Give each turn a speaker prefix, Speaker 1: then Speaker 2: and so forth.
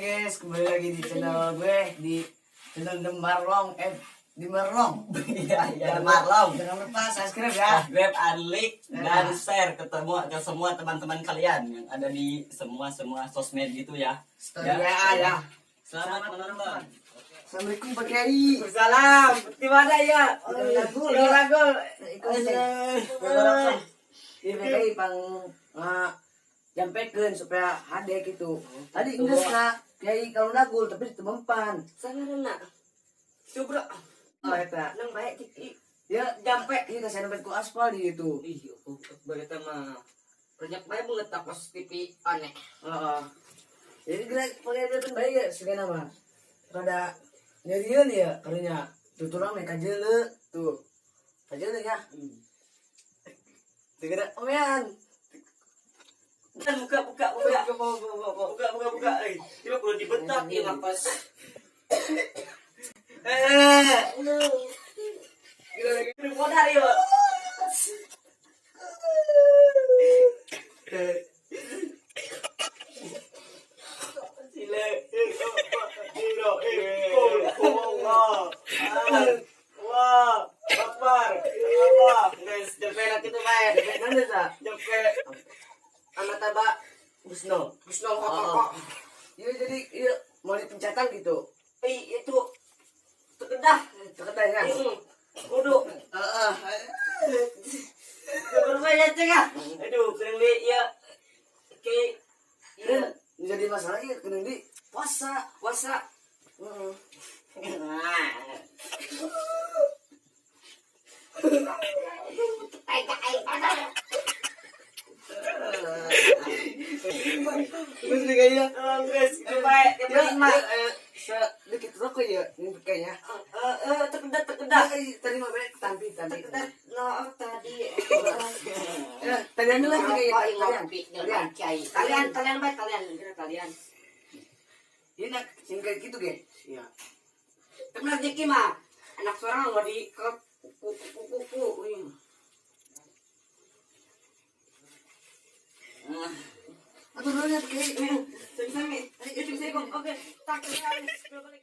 Speaker 1: Guys, kembali lagi di channel gue, di channel The Marlong, di Marlong.
Speaker 2: Iya, The Marlong.
Speaker 1: Jangan lupa subscribe ya.
Speaker 2: Subscribe, like, dan share ke semua teman-teman kalian yang ada di semua sosmed gitu ya.
Speaker 1: Story WA ya.
Speaker 2: Selamat menonton.
Speaker 1: Assalamualaikum Pak Kiai.
Speaker 2: Salam. Di mana ya?
Speaker 1: Ragul.
Speaker 2: Ragul.
Speaker 1: Iya, Pak Kiai pang jampekeun supaya hade gitu. Tadi geus ka Kiai kalau ragul tapi ditemempan.
Speaker 2: Sangarana. Subra.
Speaker 1: Oh eta.
Speaker 2: Nang bae cik.
Speaker 1: Ya
Speaker 2: Jampe.
Speaker 1: Iya kasih dompet ku aspal di itu.
Speaker 2: Ih, berita mah banyak bae banget tak pas TV aneh.
Speaker 1: Heeh. Jadi gerak pakai dia pun baik ya segala mah. Rada nyerieun ya karunya. Tuh tulang nih kajeule tuh. Kajeule nya. Segera omean.
Speaker 2: Kan buka. Buka. Eh, ini perlu dibentak ya mah pas.
Speaker 1: Gila lagi.
Speaker 2: Ini modal ya. Sile. Wah, Akbar. Allah. Guys, jampe nak itu bae.
Speaker 1: Mana ta?
Speaker 2: Jampe anak taba Gusno. Gusno kok.
Speaker 1: Iya jadi iya mau dipencatan gitu.
Speaker 2: Eh, itu tekedah.
Speaker 1: Tekedah ya.
Speaker 2: Kudu.
Speaker 1: Heeh.
Speaker 2: Berbeda cengah. Aduh, kering di ya. Oke.
Speaker 1: Iya, jadi masalah iya kering di puasa.
Speaker 2: Puasa.
Speaker 1: Heeh. Terus nih kayaknya.
Speaker 2: Guys, baik.
Speaker 1: Sedikit rokok ya, ini kayaknya.
Speaker 2: Tekedah.
Speaker 1: Tadi mah baik, tampi.
Speaker 2: Tekedah. No, tadi.
Speaker 1: Tadi ambil lagi kayaknya.
Speaker 2: Kalian baik, kalian.
Speaker 1: Ini nak singkat gitu ge.
Speaker 2: Iya. Temen rezeki mah anak seorang mau di ke kuku.
Speaker 1: Atau dulu ya kayak.
Speaker 2: Sami. Oke, tak balik.